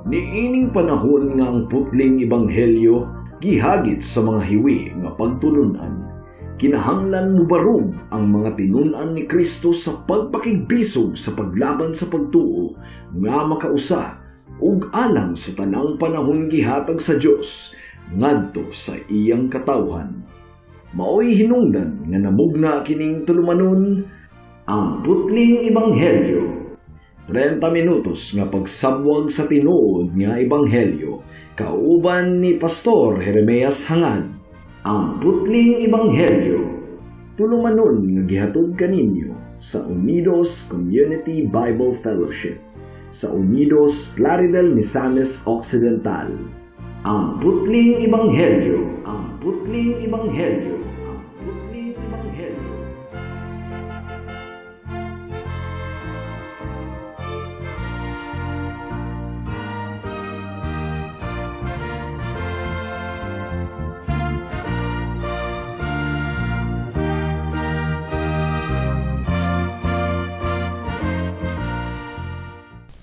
Niining panahon nga ang putling ebanghelyo gihagit sa mga hiwi nga pagtulunan, kinahanglan mubarog ang mga tinun-an ni Kristo sa pagpakigbisog sa paglaban sa pagtuo nga makausa ug alang sa tanang panahon gihatag sa Dios ngadto sa iyang katawhan. Maoy hinungdan nga namugna kining tulumanon, Ang Putling Ebanghelyo. 30 minutos nga pagsabwag sa tinuod nga ebanghelyo kauban ni Pastor Jeremias Hangad. Ang Putling Ebanghelyo. Tulumanon nga gihatod kaninyo sa Unidos Community Bible Fellowship sa Unidos, Plaridel, Misamis Occidental. Ang Putling Ebanghelyo. Ang Putling Ebanghelyo. Ang Putling Ebanghelyo.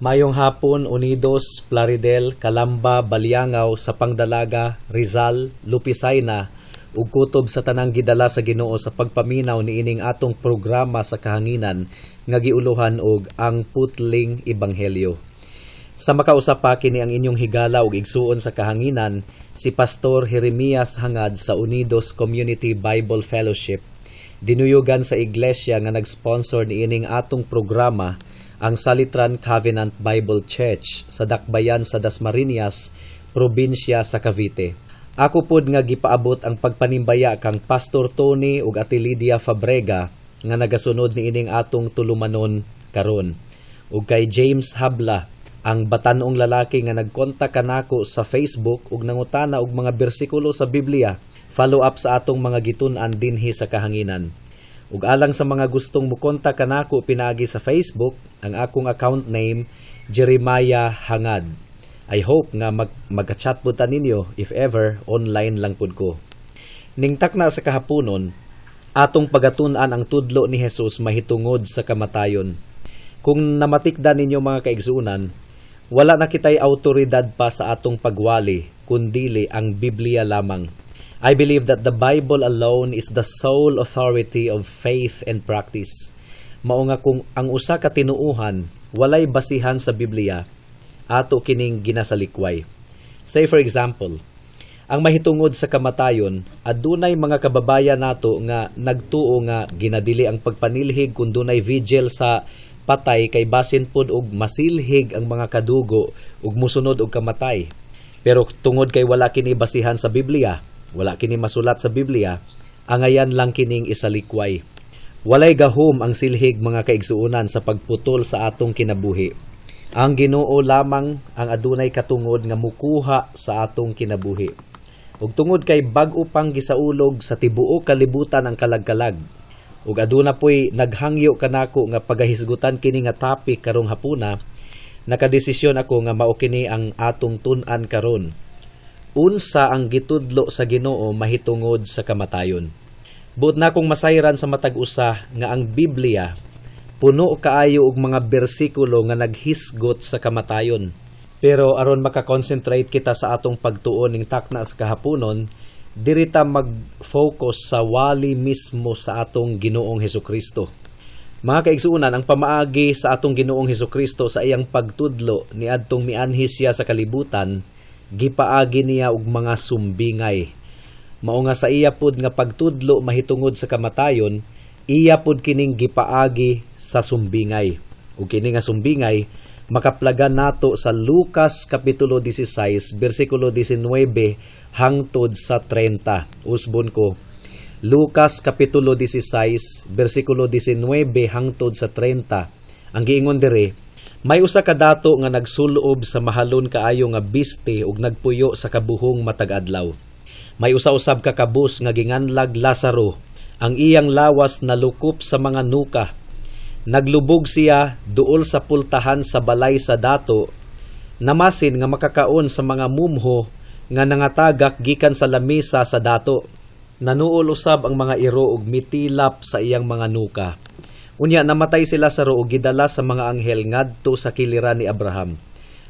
Mayong hapon, Unidos, Plaridel, Calamba, Baliangao, Sapang Dalaga, Rizal, Lupisayna, ug kutob sa tanang gidala sa Ginoo sa pagpaminaw niining atong programa sa kahanginan nga giuluhan og Ang Putling Ebanghelyo. Sa makausa pa, kini ang inyong higala ug igsuon sa kahanginan, si Pastor Jeremias Hangad sa Unidos Community Bible Fellowship. Dinuyugan sa iglesia nga nag-sponsor niining atong programa, ang Salitran Covenant Bible Church sa Dakbayan sa Dasmariñas, probinsya sa Cavite. Ako pod nga gipaabot ang pagpanimbaya kang Pastor Tony ug Ate Lydia Fabrega nga nagasunod niining atong tulumanon karon. Ug kay James Habla, ang batanong lalaki nga nagkontak kanako sa Facebook ug nangutana og mga bersikulo sa Biblia, follow up sa atong mga gitun-an dinhi sa kahanginan. Ug alang sa mga gustong mukontak kanako pinaagi sa Facebook, ang akong account name Jeremiah Hangad. I hope nga magka-chat pud ta ninyo if ever online lang pud ko. Ning takna sa kahaponon, atong pagatun-an ang tudlo ni Jesus mahitungod sa kamatayon. Kung namatikdan ninyo, mga kaigsuonan, wala na kitay autoridad pa sa atong pagwali, kundili ang Biblia lamang. I believe that the Bible alone is the sole authority of faith and practice. Mao nga kung ang usa ka tinuohan walay basihan sa Biblia, ato kining ginasalikway. Say, for example, ang mahitungod sa kamatayon, adunay mga kababayan nato nga nagtuo nga ginadili ang pagpanilhig kung dunay vigil sa patay kay basin pod og masilhig ang mga kadugo ug musunod og kamatay. Pero tungod kay wala kini basihan sa Biblia, wala kini masulat sa Biblia, angayan lang kining isalikway. Walay gahom ang silhig, mga kaigsuonan, sa pagputol sa atong kinabuhi. Ang Ginoo lamang ang adunay katungod nga mukuha sa atong kinabuhi. Ug tungod kay bag-o pang gisaulog sa tibuok kalibutan ang kalagkalag, ug aduna poy naghangyo kanako nga pagahisgutan kini nga topic karong hapuna, nakadesisyon ako nga mao kini ang atong tun-an karon. Unsa ang gitudlo sa Ginoo mahitungod sa kamatayon? Buot na kong masayran sa matag usa nga ang Biblia puno kaayo og mga bersikulo nga naghisgot sa kamatayon. Pero aron maka-concentrate kita sa atong pagtuon ning takna sa kahaponon, diri ta mag-focus sa wali mismo sa atong Ginoong Hesukristo. Mga kaigsuonan, ang pamaagi sa atong Ginoong Hesukristo sa iyang pagtudlo niadtong mianhi siya sa kalibutan, gipaagi niya og mga sumbingay. Mao nga sa iya pud nga pagtudlo mahitungod sa kamatayon, iya pud kining gipaagi sa sumbingay. Ug kini nga sumbingay makaplagan nato sa Lucas kapitulo 16 bersikulo 19 hangtod sa 30. Usbon ko. Lucas kapitulo 16 bersikulo 19 hangtod sa 30. Ang giingon diri, may usa ka dato nga nagsulob sa mahalon kaayo nga biste ug nagpuyo sa kabuhong matag adlaw. May usa usab ka kabus nga ginganlag Lazaro. Ang iyang lawas nalukop sa mga nuka. Naglubog siya duol sa pultahan sa balay sa dato. Namasin nga makakaon sa mga mumho nga nangatagak gikan sa lamisa sa dato. Nanuol usab ang mga iro ug mitilap sa iyang mga nuka. Unya namatay si Lazaro ug gidala sa mga anghel ngadto sa kiliran ni Abraham.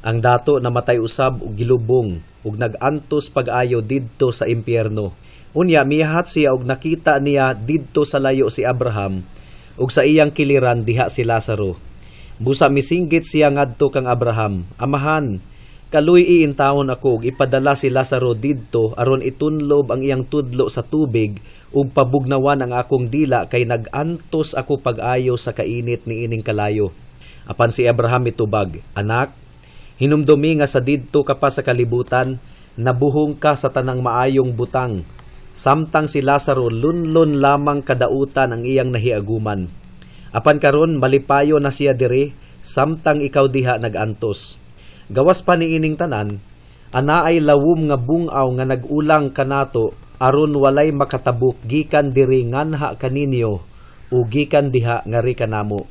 Ang dato namatay usab ug gilubong ug nag-antos pag-ayo didto sa impyerno. Unya miyahat siya ug nakita niya didto sa layo si Abraham ug sa iyang kiliran diha si Lazaro. Busa misinggit siya ngadto kang Abraham, "Amahan, kaluy-i intawon ako ug ipadala si Lazaro didto aron itunlob ang iyang tudlo sa tubig ug pabugnawan ang akong dila kay nag-antos ako pag-ayo sa kainit niining kalayo." Apan si Abraham mitubag, "Anak, hinumdumi nga sa didto ka pa sa kalibutan, nabuhong ka sa tanang maayong butang, samtang si Lazaro lunlon lamang kadautan ang iyang nahiaguman. Apan karon malipayo na siya diri, samtang ikaw diha nag-antos. Gawas pa niining tanan, anaay lawom nga bungaw nga nag-ulang kanato aron walay makatabok gikan diri nganha kaninyo o gikan diha ngari kanamo."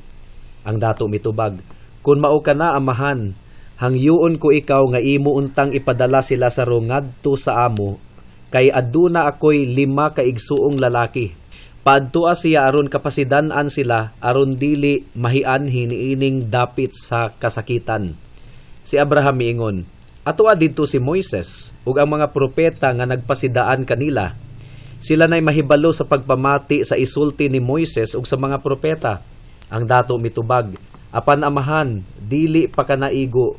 Ang dato mitubag, "Kung mao ka na, amahan, hangyuon ko ikaw nga imo untang ipadala si Lazaro ngadto sa amo kay aduna ako'y lima ka igsuong lalaki. Paadtua siya aron kapasidan-an sila aron dili mahianhi niining dapit sa kasakitan." Si Abraham miingon, "Atoa didto si Moises ug ang mga propeta nga nagpasidaan kanila. Sila na'y mahibalo sa pagpamati sa isulti ni Moises ug sa mga propeta." Ang dato mitubag, "Apan amahan, dili pa ka naigo.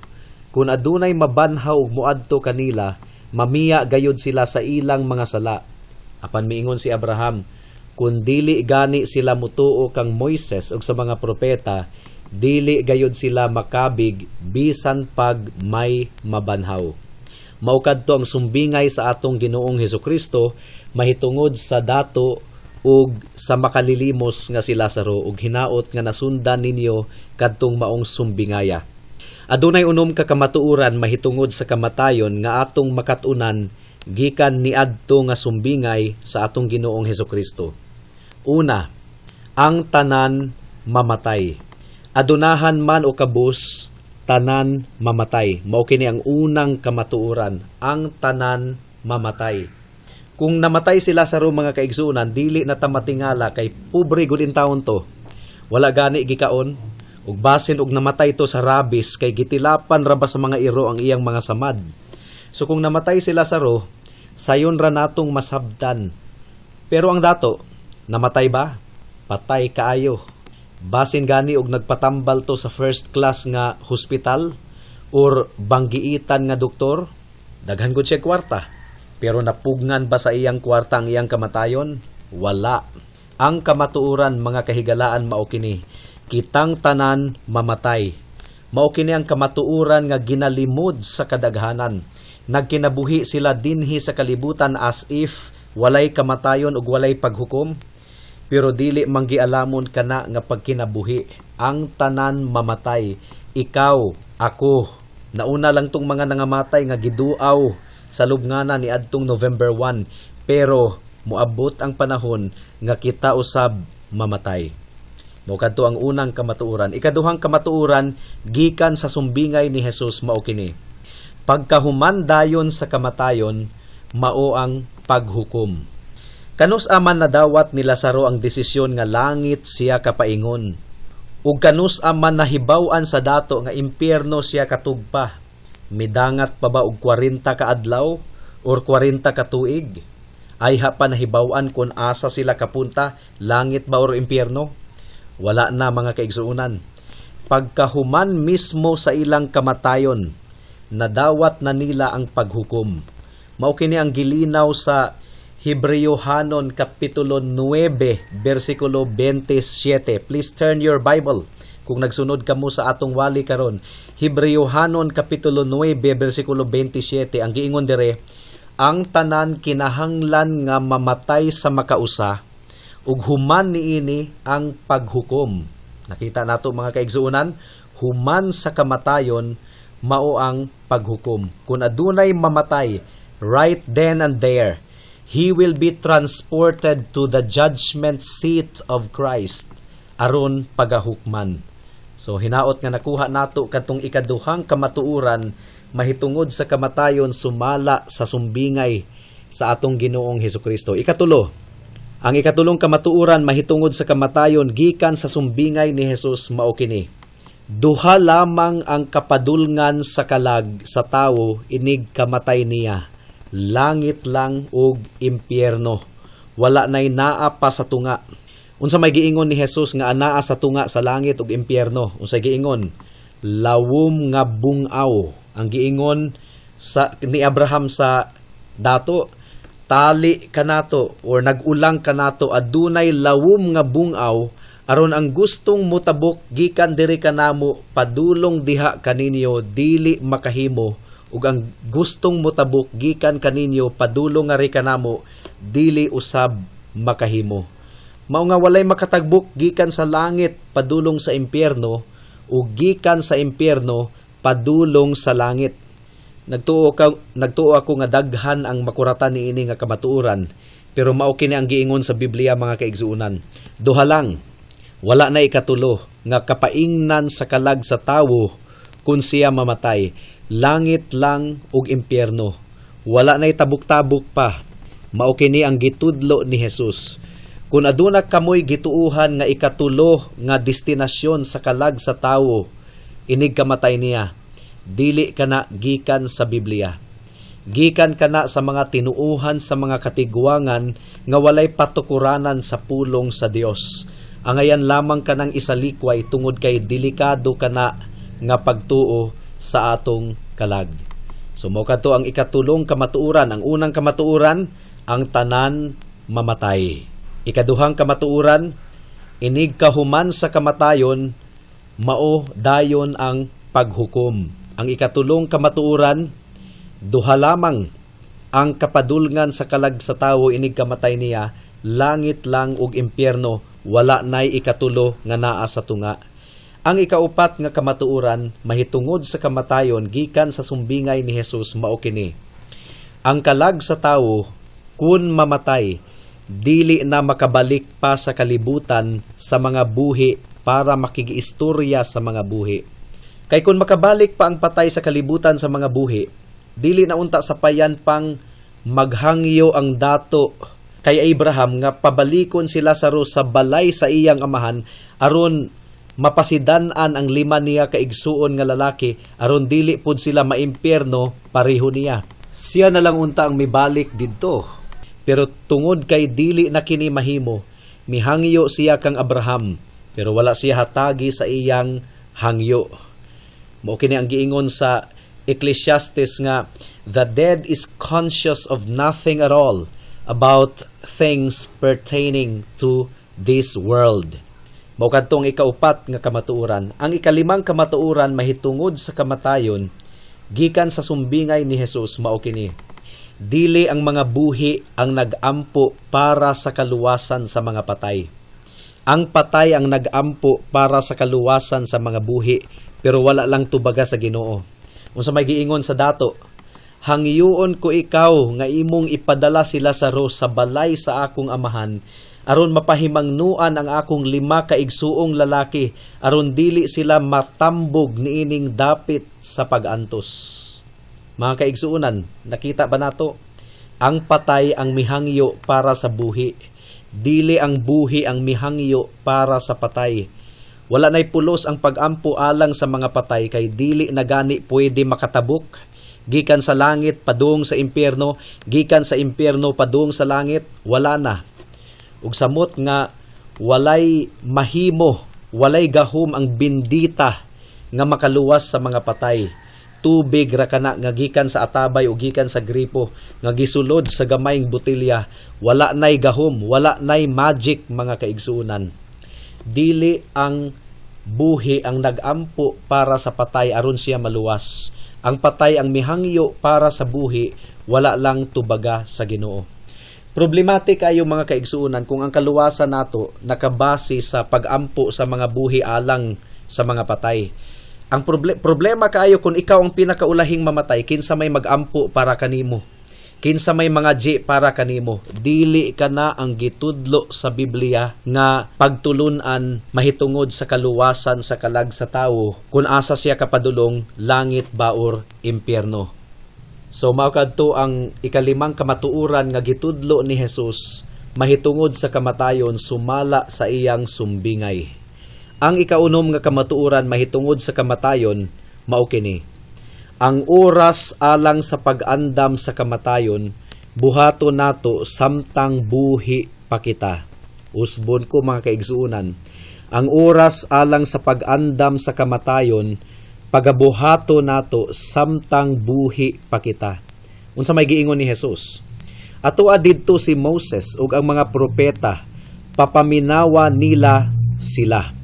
Kung adunay mabanhaw ug moadto kanila, mamiya gayud sila sa ilang mga sala." Apan miingon si Abraham, "Kung dili gani sila mutuo kang Moises ug sa mga propeta, dili gayud sila makabig bisan pag may mabanhaw." Mao kadto ang sumbingay sa atong Ginoong Hesukristo mahitungod sa dato ug sa makalilimos nga si Lazaro ug hinaot nga nasundan ninyo kadtong maong sumbingaya. Adunay 6 ka kamatuoran mahitungod sa kamatayon nga atong makat-unan gikan niadto nga sumbingay sa atong Ginoong Hesukristo. Una, ang tanan mamatay. Adunahan man o kabus, tanan mamatay. Mao kini ang unang kamatuoran, ang tanan mamatay. Kung namatay si Lazaro, mga kaigsuonan, dili na ta matingala kay pobre gud intawon to. Wala gani gikaon ug basin og namatay to sa rabies kay gitilapan ra ba sa mga iro ang iyang mga samad. So kung namatay si Lazaro, sayon ra natong masabtan. Pero ang dato, namatay ba? Patay kaayo. Basin gani og nagpatambal to sa first class nga hospital or banggiitan nga doktor, daghan gud siya kwarta. Pero napugngan ba sa iyang kwarta ang iyang kamatayon? Wala. Ang kamatuoran, mga kahigalaan, mao kini. Kitang tanan mamatay. Mao kini ang kamatuoran nga ginalimod sa kadaghanan. Nagkinabuhi sila dinhi sa kalibutan as if walay kamatayon ug walay paghukom. Pero dili manggialamon kana nga pagkinabuhi. Ang tanan mamatay. Ikaw, ako. Nauna lang tong mga nangamatay nga giduaw sa lubngana ni adtong November 1. Pero moabot ang panahon nga kita usab mamatay. Mao kadto ang unang kamatuoran. Ikaduhang kamatuoran gikan sa sumbingay ni Jesus mao kini. Pagkahuman dayon sa kamatayon, mao ang paghukom. Kanus aman nadawat ni Lazaro ang desisyon nga langit siya kapaingon. Ug kanus aman nahibaw-an sa dato nga impyerno siya katugpa. Midangat pa ba og 40 ka adlaw or 40 ka tuig? Ayha pa nahibaw-an kung asa sila kapunta, langit ba or impyerno? Wala na, mga kaigsuonan. Pagkahuman mismo sa ilang kamatayon, nadawat na nila ang paghukom. Mao kini ang gilinaw sa Hebreohanon Kapitulo 9, versikulo 27. Please turn your Bible kung nagsunod kamo sa atong wali karon. Hebreohanon Kapitulo 9, versikulo 27, ang giingon dire, "Ang tanan kinahanglan nga mamatay sa makausa ug human niini ang paghukom." Nakita nato, mga kaigsuonan, human sa kamatayon mao ang paghukom. Kung adunay mamatay right then and there, he will be transported to the judgment seat of Christ aron pagahukman. So hinaot nga nakuha nato katong ikaduhang kamatuoran mahitungod sa kamatayon sumala sa sumbingay sa atong Ginoong Hesukristo. Ikatulo, ang ikatulong kamatuoran mahitungod sa kamatayon gikan sa sumbingay ni Jesus mao kini. Duha lamang ang kapadulngan sa kalag sa tawo inig kamatay niya. Langit lang ug impyerno. Wala nay naa pa sa tunga. Unsa may giingon ni Jesus nga anaa sa tunga sa langit ug impyerno? Unsa giingon? Lawom nga bungaw. Ang giingon sa ni Abraham sa dato, tali kanato or nagulang kanato, adunay lawom nga bungaw aron ang gustong mutabok gikan diri kanamo padulong diha kaninyo dili makahimo, ug ang gustong mutabok gikan kaninyo padulong ngari kanamo dili usab makahimo. Mao nga walay makatagbok gikan sa langit padulong sa impyerno ug gikan sa impyerno padulong sa langit. Nagtuo ako nga daghan ang makuratan niini nga kamatuoran, pero mao kini ang giingon sa Biblia, mga kaigsuonan. Duha lang, wala na ikatulo nga kapaingnan sa kalag sa tawo kung siya mamatay: langit lang ug impyerno. Wala na tabuk-tabuk pa. Mao kini ang gitudlo ni Jesus. Kung aduna kamoy gituuhan nga ikatulo nga destinasyon sa kalag sa tawo inig kamatay niya, dili kana gikan sa Biblia. Gikan kana sa mga tinuuhan sa mga katigwangan nga walay patukuranan sa pulong sa Dios. Angayan lamang kanang isalikway tungod kay delikado kana nga pagtuo sa atong kalag. So mao kadto ang ikatulong kamatuoran. Ang unang kamatuoran, ang tanan mamatay. Ikaduhang kamatuoran, inig kahuman sa kamatayon, mao dayon ang paghukom. Ang ikatulong kamatuoran, duha lamang ang kapadulngan sa kalag sa tawo inig kamatay niya, langit lang ug impyerno, wala nay ikatulo nga naa sa tunga. Ang ikaupat nga kamatuoran mahitungod sa kamatayon gikan sa sumbingay ni Jesus mao kini: Ang kalag sa tawo kun mamatay, dili na makabalik pa sa kalibutan sa mga buhi para makigiistorya sa mga buhi. Kay kung makabalik pa ang patay sa kalibutan sa mga buhi, dili na unta sapayan pang maghangyo ang dato kay Abraham nga pabalikon si Lazaro sa balay sa iyang amahan aron mapasidan-an ang lima niya ka igsuon nga lalaki aron dili pud sila maimpyerno pareho niya. Siya na lang unta ang mibalik didto. Pero tungod kay dili na kini mahimo, mihangyo siya kang Abraham, pero wala siya hatagi sa iyang hangyo. Mao kini ang giingon sa Ecclesiastes nga the dead is conscious of nothing at all about things pertaining to this world. Mao kadto ang ikaupat nga kamatuoran. Ang ikalimang kamatuoran mahitungod sa kamatayon gikan sa sumbingay ni Jesus mao kini: Dili ang mga buhi ang nagampo para sa kaluwasan sa mga patay. Ang patay ang nagampo para sa kaluwasan sa mga buhi, pero wala lang tubaga sa Ginoo. Unsa may giingon sa dato? "Hangyoon ko ikaw nga imong ipadala si Lazaro sa balay sa akong amahan aron mapahimangnuan ang akong lima ka igsuong lalaki aron dili sila matambog niining dapit sa pag-antos." Mga kaigsuonan, nakita ba nato? Ang patay ang mihangyo para sa buhi. Dili ang buhi ang mihangyo para sa patay. Wala nay pulos ang pagampo alang sa mga patay kay dili na gani pwede makatabok gikan sa langit padung sa impyerno, gikan sa impyerno padung sa langit, wala na. Ug samot nga walay mahimo, walay gahom ang bindita nga makaluwas sa mga patay. Tubig ra kana nga gikan sa atabay o gikan sa gripo nga gisulod sa gamayng botelya, wala nay gahom, wala nay magic, mga kaigsuonan. Dili ang buhi ang nagampo para sa patay aron siya maluwas. Ang patay ang mihangyo para sa buhi, wala lang tubaga sa Ginoo. Problematic ayo, mga kaigsuonan, kung ang kaluwasan nato nakabase sa pagampo sa mga buhi alang sa mga patay. Ang problema kaayo kung ikaw ang pinakaulahing mamatay, kinsa may magampo para kanimo? Kinsa may mga G para kanimo? Dili kana ang gitudlo sa Biblia nga pagtulunan mahitungod sa kaluwasan sa kalag sa tawo kung asa siya kapadulong, langit ba or impyerno. So mao kadto ang ikalimang kamatuoran nga gitudlo ni Jesus mahitungod sa kamatayon sumala sa iyang sumbingay. Ang ikaunom nga kamatuoran mahitungod sa kamatayon mao kini: ang oras alang sa pag-andam sa kamatayon buhaton nato samtang buhi pa kita. Usbon ko, mga kaigsuonan, ang oras alang sa pag-andam sa kamatayon pagabuhato nato samtang buhi pa kita. Unsa may giingon ni Jesus? "Atoa didto si Moses ug ang mga propeta, papaminawa nila sila."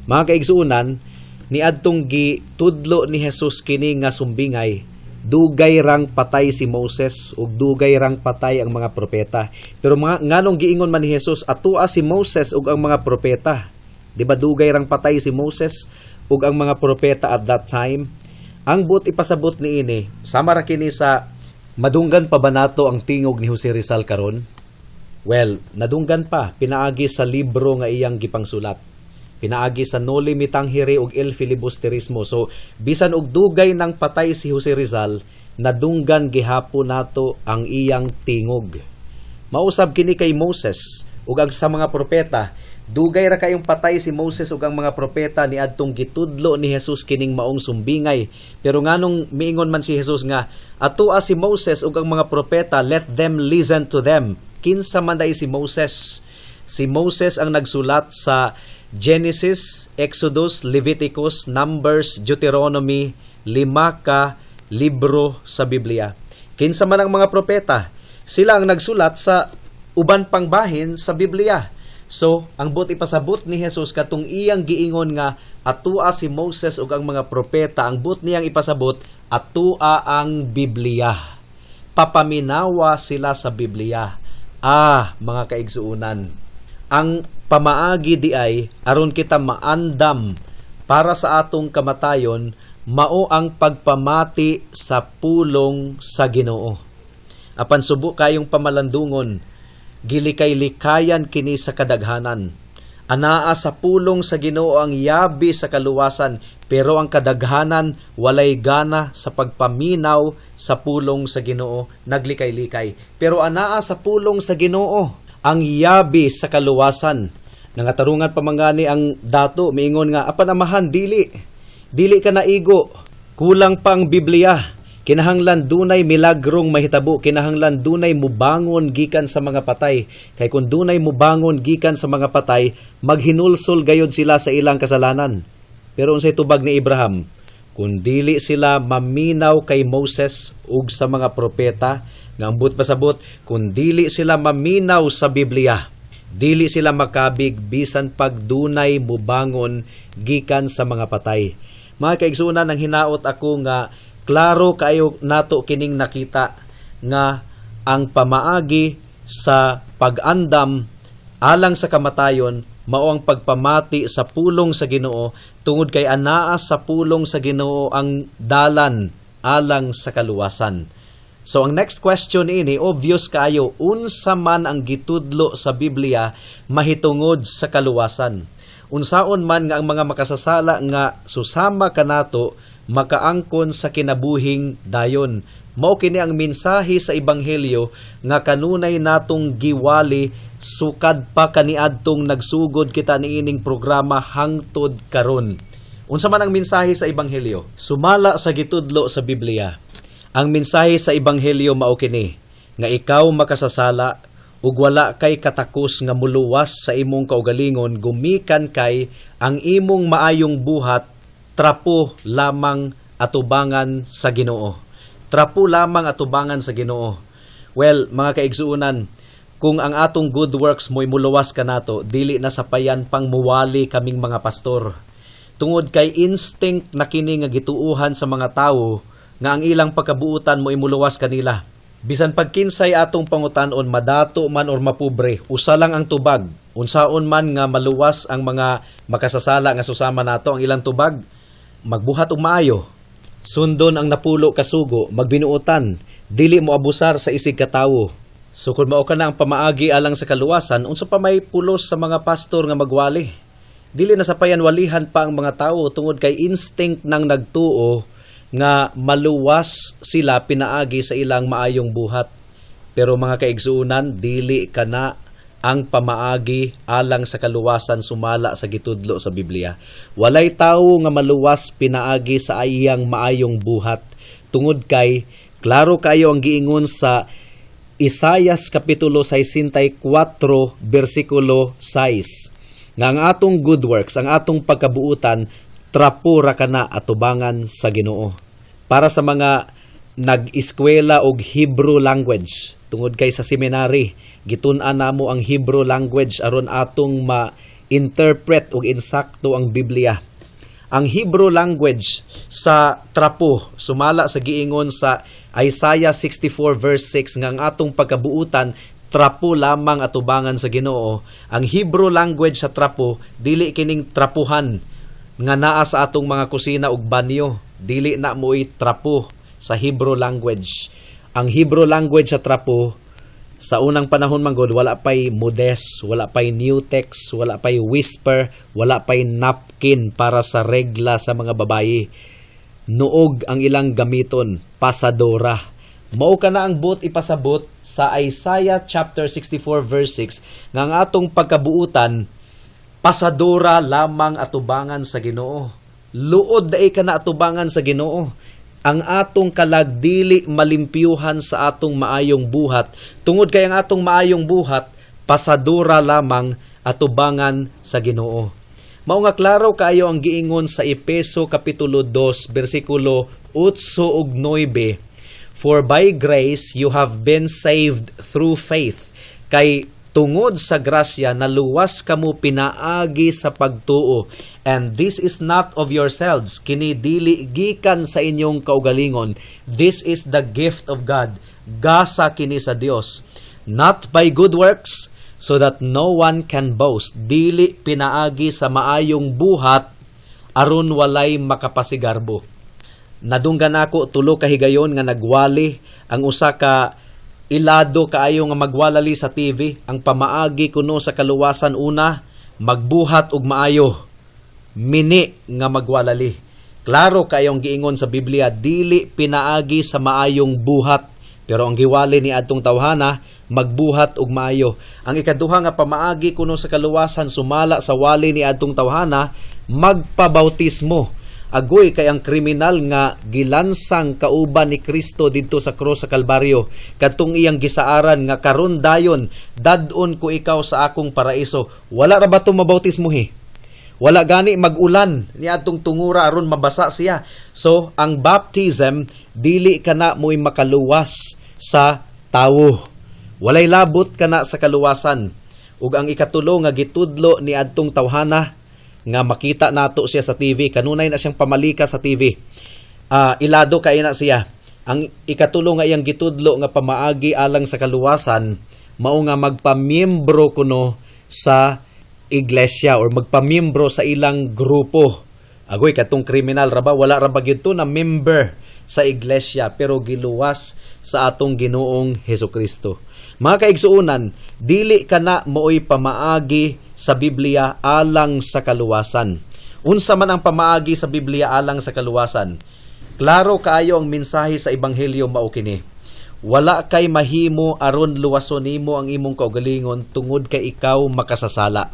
Mga kaigsuonan, niadtong gitudlo ni Jesus kini nga sumbingay, dugay rang patay si Moses ug dugay rang patay ang mga propeta. Pero mga nganong giingon man ni Jesus, "Atoa si Moses ug ang mga propeta"? Di ba dugay rang patay si Moses ug ang mga propeta at that time? Ang buot ipasabot niini, sama ra kini sa madunggan pa ba nato ang tingog ni Jose Rizal karon? Well, nadunggan pa pinaagi sa libro nga iyang gipangsulat. Pinaagi sa Noli Me Tangere ug Il Filibusterismo. So, bisan og dugay nang patay si Jose Rizal, nadunggan gihapon nato ang iyang tingog. Mausab kini kay Moses ug ang sa mga propeta. Dugay ra kayong patay si Moses ug ang mga propeta niadtong gitudlo ni Jesus kining maong sumbingay. Pero nganong miingon man si Jesus nga, "Atoa si Moses ug ang mga propeta, let them listen to them"? Kinsa man diay si Moses? Si Moses ang nagsulat sa Genesis, Exodus, Leviticus, Numbers, Deuteronomy, lima ka libro sa Biblia. Kinsa man ang mga propeta? Sila ang nagsulat sa uban pang bahin sa Biblia. So, ang buot ipasabot ni Jesus katong iyang giingon nga, "Atoa si Moses ug ang mga propeta," ang buot niyang ipasabot, atoa ang Biblia. Papaminawa sila sa Biblia. Ah, mga kaigsuonan, ang pamaagi diay aron kita maandam para sa atong kamatayon mao ang pagpamati sa pulong sa Ginoo. Apan subo kayong pamalandungon, gilikay-likayan kini sa kadaghanan. Anaa sa pulong sa Ginoo ang yabi sa kaluwasan, pero ang kadaghanan walay gana sa pagpaminaw sa pulong sa Ginoo, naglikay-likay. Pero anaa sa pulong sa Ginoo ang yabi sa kaluwasan. Nangatarungan pa man gani ang dato, miingon nga, "Apan amahan, dili. Dili ka naigo. Kulang pa ang Biblia. Kinahanglan dunay milagrong mahitabo, kinahanglan dunay mubangon gikan sa mga patay. Kay kung dunay mubangon gikan sa mga patay, maghinulsol gayod sila sa ilang kasalanan." Pero unsay tubag ni Abraham? "Kung dili sila maminaw kay Moses ug sa mga propeta," nga ang buot pasabot, kung dili sila maminaw sa Biblia, dili sila makabig bisan pag dunay mubangon gikan sa mga patay. Mga kaigsuonan, ang hinaot ako nga klaro kaayo nato kining nakita nga ang pamaagi sa pag-andam alang sa kamatayon mao ang pagpamati sa pulong sa Ginoo, tungod kay anaa sa pulong sa Ginoo ang dalan alang sa kaluwasan. So ang next question ini, obvious kaayo, unsa man ang gitudlo sa Biblia mahitungod sa kaluwasan? Unsaon man nga ang mga makasasala nga susama kanato makaangkon sa kinabuhing dayon? Mao kini ang mensahe sa ebanghelyo nga kanunay natong giwali sukad pa kaniadtong nagsugod kita niining programa hangtod karon. Unsa man ang mensahe sa ebanghelyo? Sumala sa gitudlo sa Biblia, ang mensahe sa ebanghelyo mao kini nga ikaw makasasala ug wala kay katakos nga muluwas sa imong kaugalingon, gumikan kay ang imong maayong buhat trapo lamang atubangan sa Ginoo. Trapo lamang atubangan sa Ginoo. Well, mga kaigsuonan, kung ang atong good works mo'y muluwas kanato, dili na sapayan pang muwali kaming mga pastor. Tungod kay instinct na kini nga gituuhan sa mga tawo nga ang ilang pagkabuutan mo'y muluwas kanila. Bisan pagkinsay atong pangutan-on, madato man or mapobre, usa lang ang tubag. Unsaon man nga maluwas ang mga makasasala nga susama nato? Ang ilang tubag, magbuhat og maayo. Sundon ang 10 ka sugo, magbinuotan, dili mo abusar sa isig katawo. So kung mao kana ang pamaagi alang sa kaluwasan, unsa pa may pulos sa mga pastor nga magwali? Dili na sapayan walihan pa ang mga tawo tungod kay instinct nang nagtuo nga maluwas sila pinaagi sa ilang maayong buhat. Pero mga kaigsuonan, dili kana ang ang pamaagi alang sa kaluwasan sumala sa gitudlo sa Biblia. Walay tawo nga maluwas pinaagi sa iyang maayong buhat, tungod kay klaro kayo ang giingon sa Isayas kapitulo 64 bersikulo 6 nga ang atong good works, ang atong pagkabuutan, trapo ra kana atubangan sa Ginoo. Para sa mga nag-eskwela og Hebrew language, tungod kay sa seminary gitun-an namo ang Hebrew language aron atong ma-interpret og insakto ang Biblia. Ang Hebrew language sa trapo sumala sa giingon sa Isaiah 64 verse 6 nga ang atong pagkabuutan trapo lamang atubangan sa Ginoo. Ang Hebrew language sa trapo, dili kining trapuhan nga naa sa atong mga kusina ug banyo. Dili na mo'y trapo sa Hebrew language. Ang Hebrew language sa trapo, sa unang panahon man gud, wala pay Modes, wala pay Nutex, wala pay Whisper, wala pay napkin para sa regla sa mga babayi. Nuog ang ilang gamiton, pasadora. Mao kana ang buot ipasabot sa Isaiah chapter 64 verse 6 nga ang atong pagkabuutan pasadora lamang atubangan sa Ginoo. Luod diay kana atubangan sa Ginoo. Ang atong kalag dili malimpyuhan sa atong maayong buhat, tungod kay ang atong maayong buhat pasadura lamang atubangan sa Ginoo. Mao nga klaro kaayo ang giingon sa Epeso kapitulo 2 bersikulo 8 ug 9: "For by grace you have been saved through faith." Kay tungod sa grasya naluwas kamo pinaagi sa pagtuo. "And this is not of yourselves." Kini dili gikan sa inyong kaugalingon. "This is the gift of God." Gasa kini sa Dios. "Not by good works, so that no one can boast." Dili pinaagi sa maayong buhat aron walay makapasigarbo. Nadunggan ako tulo ka higayon nga nagwali ang usa ka ilado kaayo nga magwalali sa TV. Ang pamaagi kuno sa kaluwasan, una, magbuhat og maayo. Mini nga magwalali. Klaro kayong giingon sa Biblia, dili pinaagi sa maayong buhat. Pero ang giwali ni adtong tawhana, magbuhat og maayo. Ang ikaduha nga pamaagi kuno sa kaluwasan sumala sa wali ni adtong tawhana, magpabautismo. Agoy, kay ang kriminal nga gilansang kauban ni Kristo didto sa krus sa Kalbaryo, kadtong iyang gisaaran nga "Karon dayon dad-on ko ikaw sa akong paraiso," wala ra ba to mabautismo he? Wala gani mag-ulan ni adtong tungura aron mabasa siya. So ang baptism, dili kana mo'y makaluwas sa tawo. Walay labot kana sa kaluwasan. Ug ang ikatulo nga gitudlo ni adtong tawhana nga makita nato siya sa TV, kanunay na siyang pamalika sa TV. Ilado kay na siya. Ang ikatulo nga iyang gitudlo nga pamaagi alang sa kaluwasan, mao nga magpamiyembro kuno sa iglesia or magpamiyembro sa ilang grupo. Agoy, katong kriminal ra ba, wala ra ba gyud to na member sa iglesia, pero giluwas sa atong Ginoong Hesukristo. Mga kaigsuonan, dili kana mooy pamaagi sa Biblia alang sa kaluwasan. Unsa man ang pamaagi sa Biblia alang sa kaluwasan? Klaro kaayo ang mensahe sa ebanghelyo, mao kini: Wala kay mahimo aron luwason nimo ang imong kaugalingon tungod kay ikaw makasasala.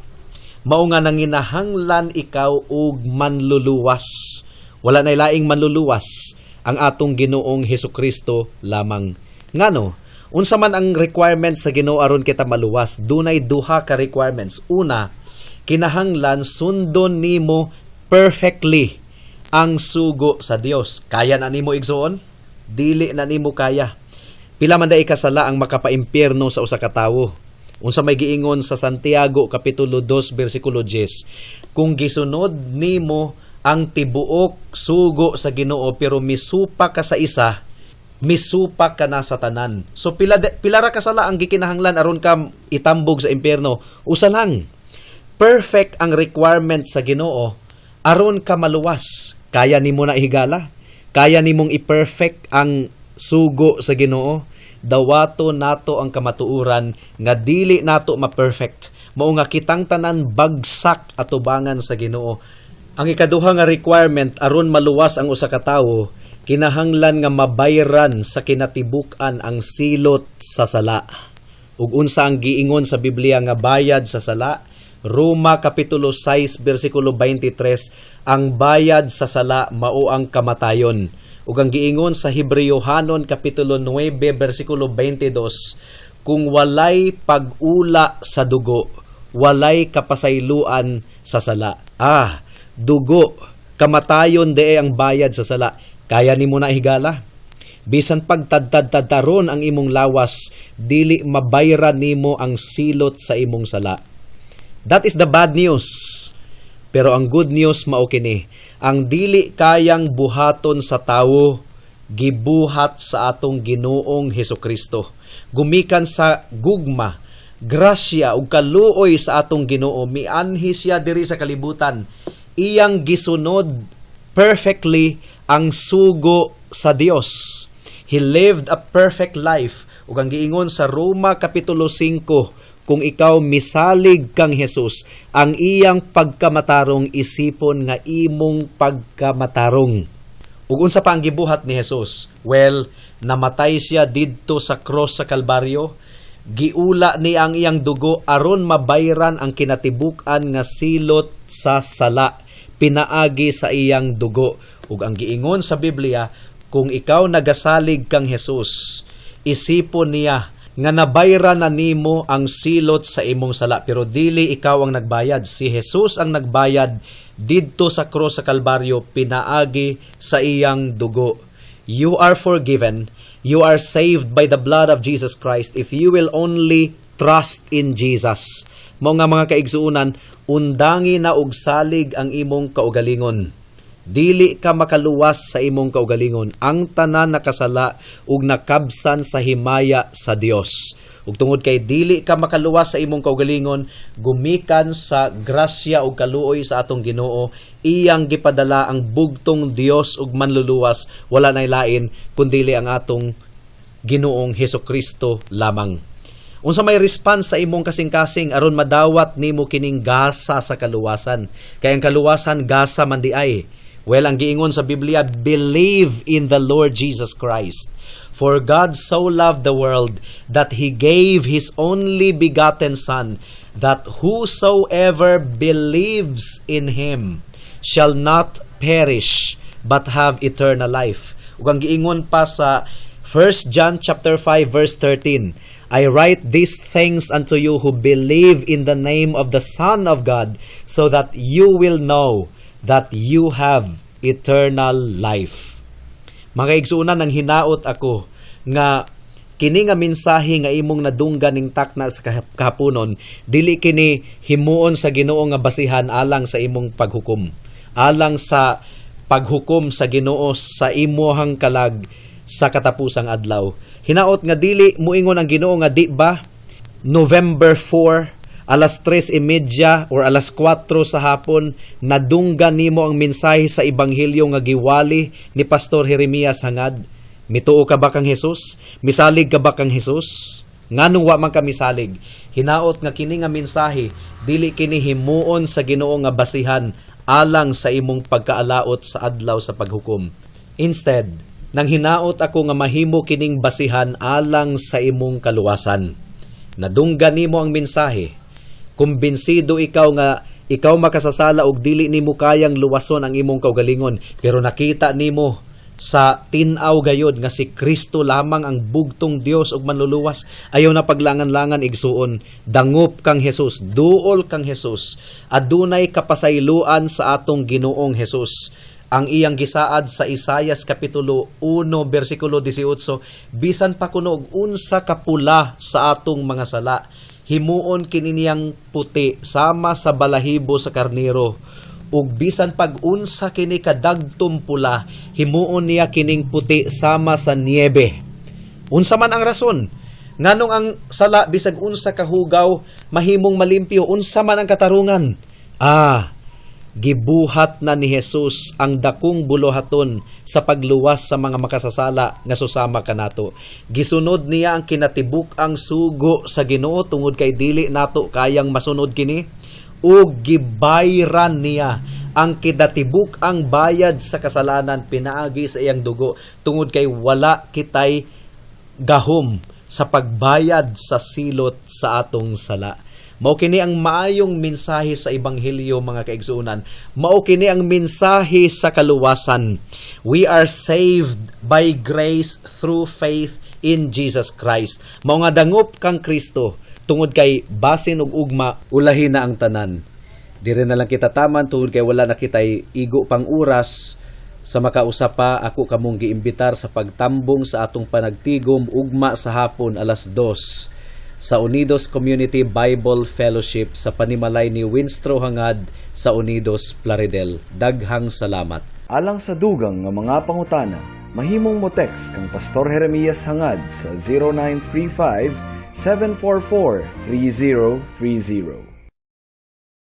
Mao nga nanginahanglan ikaw og manluluwas. Wala nay laing manluluwas, ang atong Ginoong Hesukristo lamang. Ngano? Unsa man ang requirements sa Ginoo aron kita maluwas? Dunay duha ka requirements. Una, kinahanglan sundon nimo perfectly ang sugo sa Dios. Kaya na nimo, igsoon? Dili na nimo kaya. Pila man diay kasala ang makapaimpyerno sa usa ka tawo? Unsa may giingon sa Santiago kapitulo 2 bersikulo 10? Kung gisunod nimo ang tibuok sugo sa Ginoo pero misupak ka sa isa, misupak ka na sa tanan. So pila ra kasala ang gikinahanglan aron ka itambog sa impyerno? Usa lang. Perfect ang requirement sa Ginoo aron ka maluwas. Kaya nimo na, higala? Kaya nimong i-perfect ang sugo sa Ginoo? Dawato nato ang kamatuoran nga dili nato ma-perfect. Mao nga kitang tanan bagsak atubangan sa Ginoo. Ang ikaduha nga requirement aron maluwas ang usa ka tawo, kinahanglan nga mabayran sa kinatibuk-an ang silot sa sala. Ug unsa ang giingon sa Biblia nga bayad sa sala? Roma kapitulo 6 bersikulo 23, ang bayad sa sala mao ang kamatayon. Ug ang giingon sa Hebreohanon kapitulo 9 bersikulo 22, kung walay pag-ula sa dugo, walay kapasayloan sa sala. Ah, dugo, kamatayon diay ang bayad sa sala. Kaya nimo na higala? Bisan pagtadtad-tadtaron ang imong lawas, dili mabayran nimo ang silot sa imong sala. That is the bad news. Pero ang good news mao kini, ang dili kayang buhaton sa tawo, gibuhat sa atong Ginoong Hesukristo. Gumikan sa gugma, grasya ug kaluoy sa atong Ginoo, mianhi siya diri sa kalibutan. Iyang gisunod perfectly ang sugo sa Dios. He lived a perfect life. Ug ang giingon sa Roma kapitulo 5, kung ikaw misalig kang Jesus, ang iyang pagkamatarong isipon nga imong pagkamatarong. Ug unsa pa ang gibuhat ni Jesus? Well, namatay siya didto sa cross sa Kalbaryo. Giula niya ang iyang dugo aron mabayran ang kinatibuk-an nga silot sa sala pinaagi sa iyang dugo. Ug ang giingon sa Biblia, kung ikaw nagasalig kang Jesus, isipon niya nga nabayran na nimo ang silot sa imong sala, pero dili ikaw ang nagbayad, si Jesus ang nagbayad didto sa cross sa Kalbaryo pinaagi sa iyang dugo. You are forgiven. You are saved by the blood of Jesus Christ if you will only trust in Jesus. Mao nga, mga kaigsuonan, undangi na og salig ang imong kaugalingon. Dili ka makaluwas sa imong kaugalingon. Ang tanan nakasala ug nakabsan sa himaya sa Dios. Ug tungod kay dili ka makaluwas sa imong kaugalingon, gumikan sa grasya ug kaluoy sa atong Ginoo, iyang gipadala ang bugtong Dios ug manluluwas, wala nay lain kundili ang atong Ginoong Hesukristo lamang. Unsa may response sa imong kasing-kasing aron madawat nimo kining gasa sa kaluwasan? Kay ang kaluwasan gasa man diay. Well, ang giingon sa Biblia, believe in the Lord Jesus Christ. For God so loved the world that He gave His only begotten Son, that whosoever believes in Him shall not perish, but have eternal life. Ug ang giingon pa sa 1 John chapter 5 verse 13, I write these things unto you who believe in the name of the Son of God, so that you will know that you have eternal life. Mga igsuonan, nang hinaot ako nga kini nga mensahe nga imong nadunggan ning takna sa kahaponon, dili kini himuon sa Ginoo nga basihan alang sa imong paghukom, alang sa paghukom sa Ginoo sa imuhang kalag sa katapusang adlaw. Hinaot nga dili muingon ang Ginoo nga di ba November 4 alas 3:30 or alas 4 sa hapon nadunggan nimo ang mensahe sa ebanghelyo nga giwali ni Pastor Jeremias Hangad? Mituo ka ba kang Jesus? Misalig ka ba kang Jesus? Nganong wa man ka misalig? Hinaot nga kini nga mensahe dili kini himuon sa Ginoo nga basihan alang sa imong pagkaalaot sa adlaw sa paghukom. Instead, nang hinaot ako nga mahimo kining basihan alang sa imong kaluwasan. Nadunggan nimo ang mensahe. Kumbinsido ikaw nga ikaw makasasala og dili nimo kayang luwason ang imong kaugalingon, pero nakita nimo sa tin-aw gayod nga si Kristo lamang ang bugtong Dios ug manluluwas. Ayaw na paglangan-langan, igsuon. Dangop kang Jesus, duol kang Jesus. Adunay kapasayloan sa atong Ginoong Hesus. Ang iyang gisaad sa Isayas kapitulo 1 bersikulo 18, bisan pa kuno og unsa kapula sa atong mga sala, himuon kini niyang puti sama sa balahibo sa karnero, ug bisan pag unsa kini kadagtom pula, himuon niya kining puti sama sa niebe. Unsa man ang rason nganong ang sala bisag unsa kahugaw mahimong malimpyo? Unsa man ang katarungan? Ah, gibuhat na ni Jesus ang dakong buluhaton sa pagluwas sa mga makasasala nga susama kanato. Gisunod niya ang kinatibuk-ang sugo sa Ginoo tungod kay dili nato kayang masunod kini, ug gibayran niya ang kinatibuk-ang bayad sa kasalanan pinaagi sa iyang dugo tungod kay wala kitay gahom sa atong kaugalingon aron makaluwas sa atong kaugalingon. sa pagbayad sa silot sa atong sala. Mao kini ang maayong mensahe sa ebanghelyo, mga kaigsuonan. Mao kini ang mensahe sa kaluwasan. We are saved by grace through faith in Jesus Christ. Mao nga dangop kang Kristo tungod kay basin ug ugma, ulahi na ang tanan. Diri na lang kita taman tungod kay wala na kitay igo pang oras. Sa makausa pa, ako kamong giimbitar sa pagtambong sa atong panagtigom ugma sa hapon alas 2 sa Unidos Community Bible Fellowship sa panimalay ni Winstro Hangad sa Unidos, Plaridel. Daghang salamat. Alang sa dugang nga mga pangutana, mahimong mo text kang Pastor Jeremias Hangad sa 0935 744 3030.